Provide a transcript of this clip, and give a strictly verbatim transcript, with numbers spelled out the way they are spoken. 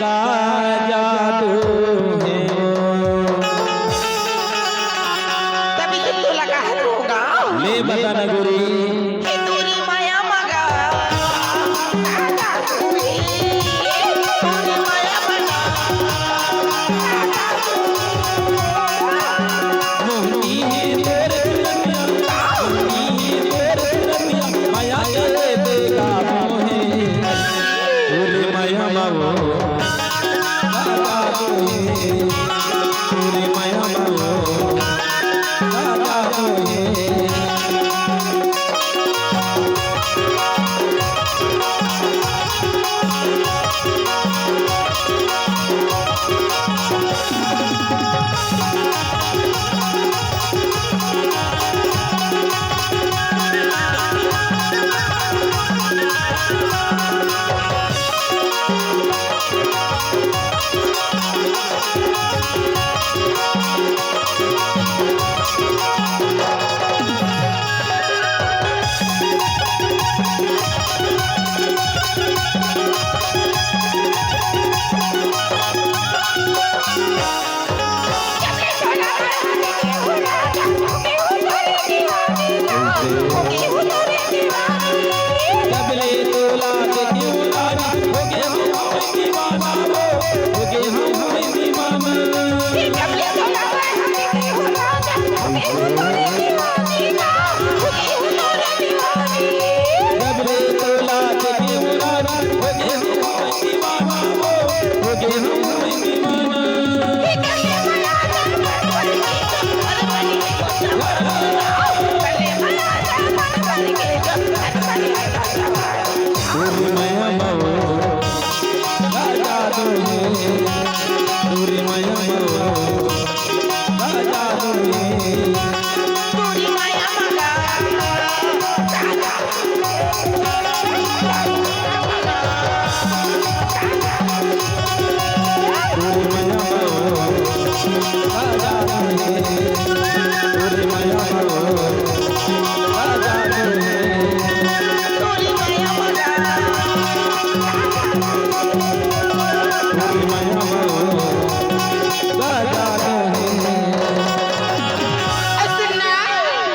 का जादू हे। तभी तो तोला कहत हों गा। ले बता ना गोरी। कि तोरी मया म गा। का जादू हे। तोरी मया म गा। का जादू हे। मोहनी हे तोर सुरतिया, मोहनी हे तोर सुरतिया, मया के बेकाबू हे। तोरे मया म वो का जादू हे, तोरे मया म वो का जादू हे।